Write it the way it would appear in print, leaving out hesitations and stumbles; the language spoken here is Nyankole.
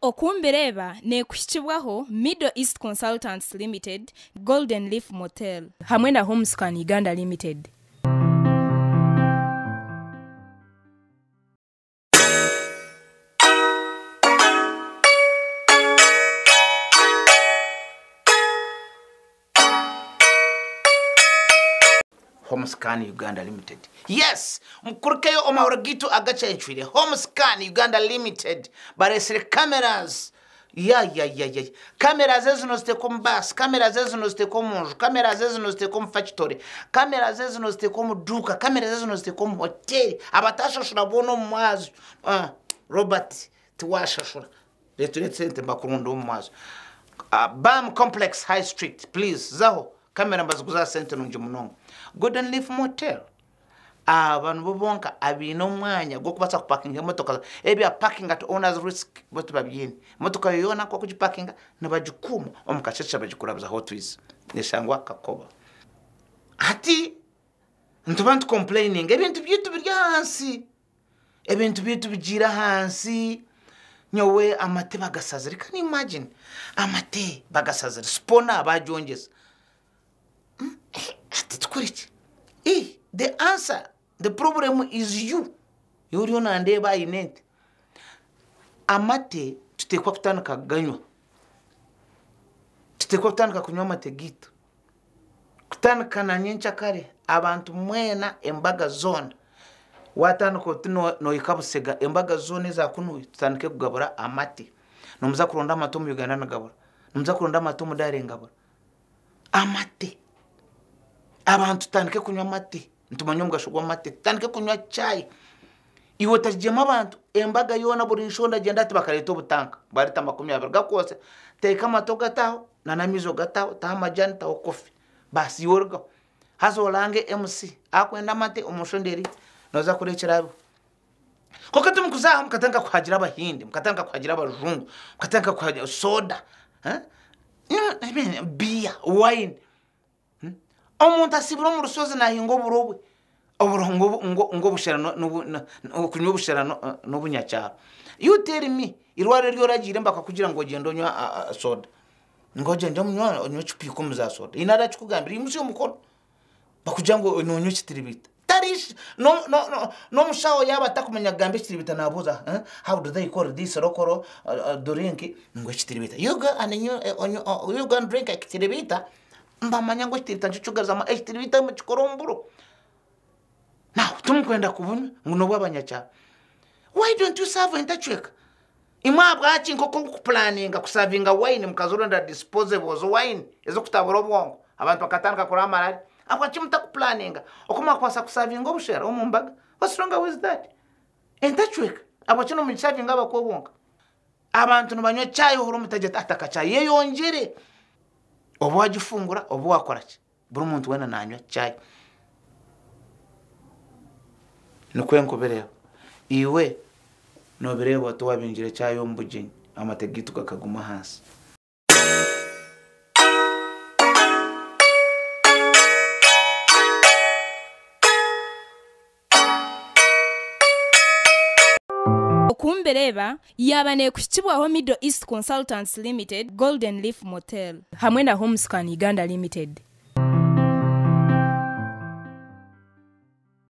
Okumbireeba neekuhikibwaho Middle East Consultants Limited, Golden Leaf Motel. Hamwe na Homescan Uganda Limited. Homescan Uganda Limited. Yes! Mukurukeyo omu mahoro gaitu agacencwire. Homescan Uganda Limited bareetsire cameras. Ya ya ya ya. Cameras ezi noziteeka omu baasi, cameras ezi noziteeka omu nju, cameras ezi noziteeka omu fakitore, cameras ezi noziteeka omu duuka, cameras ezi noziteeka omu hoteeri. Abatashashura boona omu mwazyo. Ah, Robert, tiwashashura. Reeta oreete sente mbakurunde omu mwazyo. Ah, Bam Complex High Street, please, zaho. Kamera nibaziguza aha sente nungi munonga. Golden Leaf Motel, aba nibo bonka abaine omwanya gw'okubaasa kupakinga emotoka zaabo. Ebya parking at owner's risk bo tibabyine. Emotoka yaawe yoona ku orikugipaakinga nibagikuuma omu kasheeshe bagikurabuza Hotwiz neshangwa Kakoba. Hati nituba nitukompureyininga ebintu byaitu biri ahansi. Ebintu byaitu bigiire ahansi, nyowe amate bagasazire, can you imagine? Amate bagasazire, sipona bagyongyeza. Hati tukore ki? The answer, the problem is you, iwe oriyo nandeeba aine ente. Amate tuteekwa kutandika kuganywa, tuteekwa kutandika kunywa amate gaitu. Kutandika na nyenkyakare abantu mwena embaga zoona watandika oti nohika Busega embaga zoona eza kunuya tutandike kugabura amate. Nomuza kuronda amate omu Uganda nigabura, nomuza kuronda amate omu Dare nigabura. Amate! Abantu tutandike kunywa amate, nitumanya omugasho gw'amate, tutandike kunywa chai. Iwe otagyema abantu, embaga yoona buri nshonda gyenda hati bakareeta obutanka bwa rita 20 gakwotsya, teeka amate ogate aho n'amaizi ogate aho, taho amajani taho kofi baasi iwe orugaho. Haza orange MC akwenda amate omu nshonda eri nooza kureeba ekiraabeho. Kwonka timukuza aho mukatandika kuhagira abahindi, mukatandika kuhagira abajungu, mukatandika kuhagira soda, biya, wayini. Omuntu asibire omu rushozi naahinga oburo bwe, oburo ngu obushera kunywa obushera n'obunyakyaro. You tell me, eirwariro eri oragiiremu bakakugira ngu ogyende onywe soda, ngu ogyende onywe ecupa ikumi za soda, haine arakikugambira? Imutsya omukono. Bakugira ngu noonywa ekitiribiita. Tarishi, n'omushaho yaaba atakumanya kugamba ekitiribiita naabuuza, how do they call this local drink? Ngu ekitiribiita. You go and you go and drink ekitiribiita. Nibamanya ngu ekitiribiita nikyo kirikugaruzamu ekitiribiita mukikore omu buro. Now timukwenda kubunywa ngu n'obw'abanyakyaro. Why don't you serve entacweka? Imwe ahabwaki nk'oku orikupulaninga kusavinga wayini mukazironda disposables wayini ez'okutabura obwongo abantu bakatandika kuraba amarari? Ahabwaki mutakupulaninga oku mwakubaasa kusavinga obushera omu mbaga? What's wrong with that? Entacweka ahabwaki nimugisavinga abakwe bonka? Abantu nibanywa chai ohurira omuntu agira ati ataka chai yeyongyere. Oba wagifungura oba wakora ki, buri muntu weena nanywa chai. Nikwo nkubireeba. Iwe nobireeba ota wabingire chai omu bugyenyi amate gaitu gakaguma ahansi. Okumbireeba yaaba neekuhikibwaho Middle East Consultants Limited, Golden Leaf Motel. Hamwe na Homescan Uganda Limited.